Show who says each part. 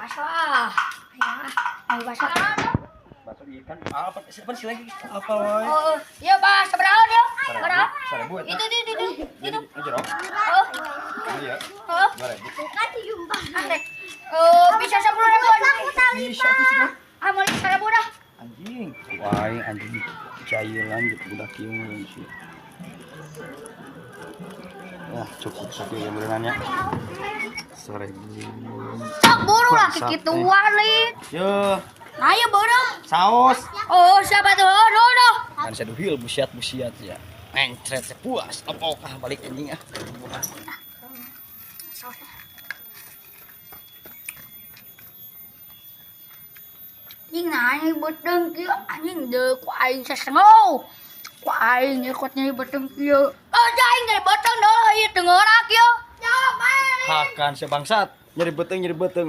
Speaker 1: Baso ah. Ayo ah, ayo baso.
Speaker 2: Bakso ikan apa siapa sih lagi? Apa woy?
Speaker 1: Oh, iya bah, sabaraha dia? Sabaraha?
Speaker 2: 1000 eta.
Speaker 1: Itu, itu.
Speaker 2: Itu jero.
Speaker 1: Oh,
Speaker 2: Iya,
Speaker 1: oh.
Speaker 2: 2000.
Speaker 1: Ah, deh. Oh, bisa 10 ribuan.
Speaker 2: Bisa tuh sih.
Speaker 1: Ah, mau 1000 dah.
Speaker 2: Anjing. Wah, anjing jailan gitu budak kieu sih. Ya, cukup satu yang berenangnya. 1000.
Speaker 1: Sok buru lah
Speaker 2: Bangsat,
Speaker 1: kikituan li.
Speaker 2: Yo,
Speaker 1: Nah, ayo buru.
Speaker 2: saus.
Speaker 1: Oh, siapa tuh? Oh, no, no.
Speaker 2: Kan saya duhil busiat busiat ya. Mencret saya puas. Apa ah balik anjing ah.
Speaker 1: Anjing nah, ini beteng kieu anjing deu ku aing sesengo. Ku aing ikut nyeri beteng kieu. Oh, aing nyeri beteng deui ieu teu ngeurak kieu.
Speaker 2: Hakan sebangsat. Nyeri beteng nyeri beteng.